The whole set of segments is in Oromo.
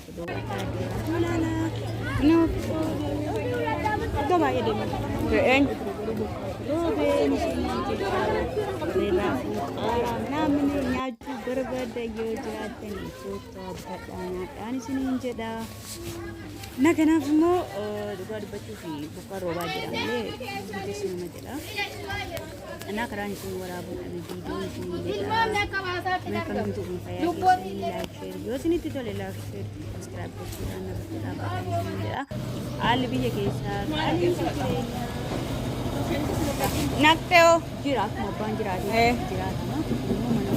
tokko daawwadhaa deemaa ilaalaa. Iddoo baay'ee deema. Re'een roobeen isiniin jedha. Warreen raafuu qaaraa namni nyaachuu barbaadda yoo jiraattan kottaa bitadhaa nyaadhaan isiniin jedha. Na kanaaf immoo dhugaa dubbachuuf bokkaan roobaa jira malee guddessi nama jedha. Anaa karaan isin waraabuu dhabe viidiyoon isin jedha. Mee akkamitti kun fayyaa keessanii like share yoo isinitti tole like share subscribe gochuudhaan na bira dhaabbataa isin jedha. Haalli biyya keessaa qaaliinsi jireenyaa Naqxee hoo? Jira akkuma abbaan jiraate jiraatama. Immoo mana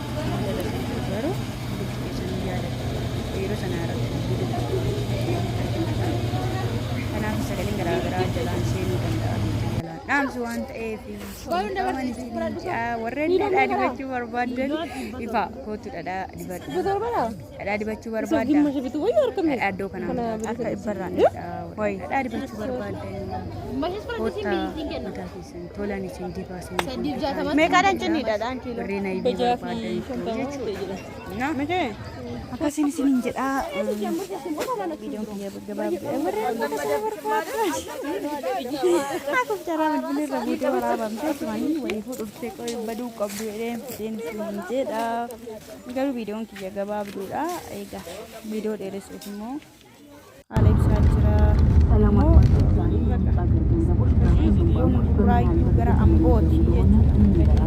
garuu keessan yaadatu yeroo sana irratti kanaaf sagaleen garaagaraa jalaan seenuu danda'a jalaan dhaamsu waan ta'eef warreen dhadhaa dibachuu barbaaddan ifa kootu dhadhaa dibadhu dhadhaa dibachuu barbaadda dhadhaa iddoo kanaa Akka dhibbarraan. Dhadhaa dibachuu barbaaddan koottaa mataa keessan tolan isin dibaa isin Meeqaadhaan cinni dhadhaan kiiloo? warreen aybii barbaaddan jechuudha. Miti? Akkasiin isiniin jedhaa viidiyoon kiyya gabaabduu warreen akka sana barbaadan akkuma carraa bilbilli irra buutee waraabamtee tumanii wayii fuudhuftee baduu qabdu jedheen fideen isiniin jedha. Garuu viidiyoon kiyya gabaabduudha. Egaa viidiyoo dheeressuuf immoo haala ibsaa jira. Immoo Buraayyuu gara Ambooti jechuudha.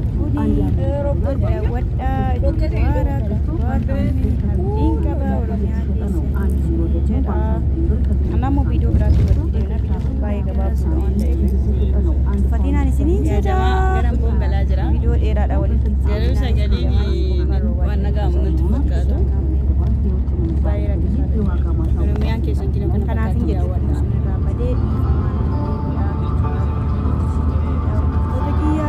Daawwadhaa, Jawaara, Abdiin qaba Oromiyaa keessa jedha. Amma immoo viidiyoo biraatti walitti deemna. Viidiyoon kun baay'ee gabaabduudha waan ta'eef. Uffatinaan isiniin jedha. Gara Amboon galaa jira. Viidiyoo dheeraadha walitti. Garuu sagaleen waan dhaga'amu natti fakkaatu. Baay'ee rakkisaadha. Oromiyaan keessan kina kana Kanaaf hin fakkaatti jedhu daawwadha. isinirraa badee dhiifamaa hordoftoota kiyya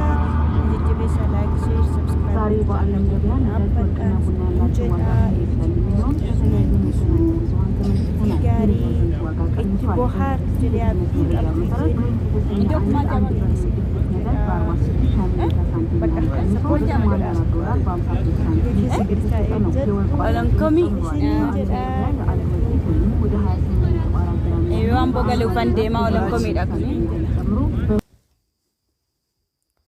jajjabeessaa like share subscribe ዛሬ በዓለም ገበያ ነዳጅ ወርቅና ቡና ያላቸው ዋጋ ይመስላል የሚለውን ከተለያዩ መገናኛ ብዙኃን ተመልክተናል። gaarii የነዳጅ ዋጋ itti ቀንሷል። bohaartu jedhee abdii መረጃ qabdu መሰረት በ9.1 አንድ ብር የድፍድፍ ነዳጅ በ46 የአሜሪካ ሳንቲም መሆኑ ቀንሶ በ84 ዶላር በ53 ሳንቲም እየተሸጠ ነው። የወርቅ ዋጋ Olonkomii. ጨምሯል። በዓለም ገበያ የዓለም ወርቅ ወይም ወደ 28.4 ግራም Yoo Amboo galuufan deemaa Olonkomiidha kuni. ጨምሮ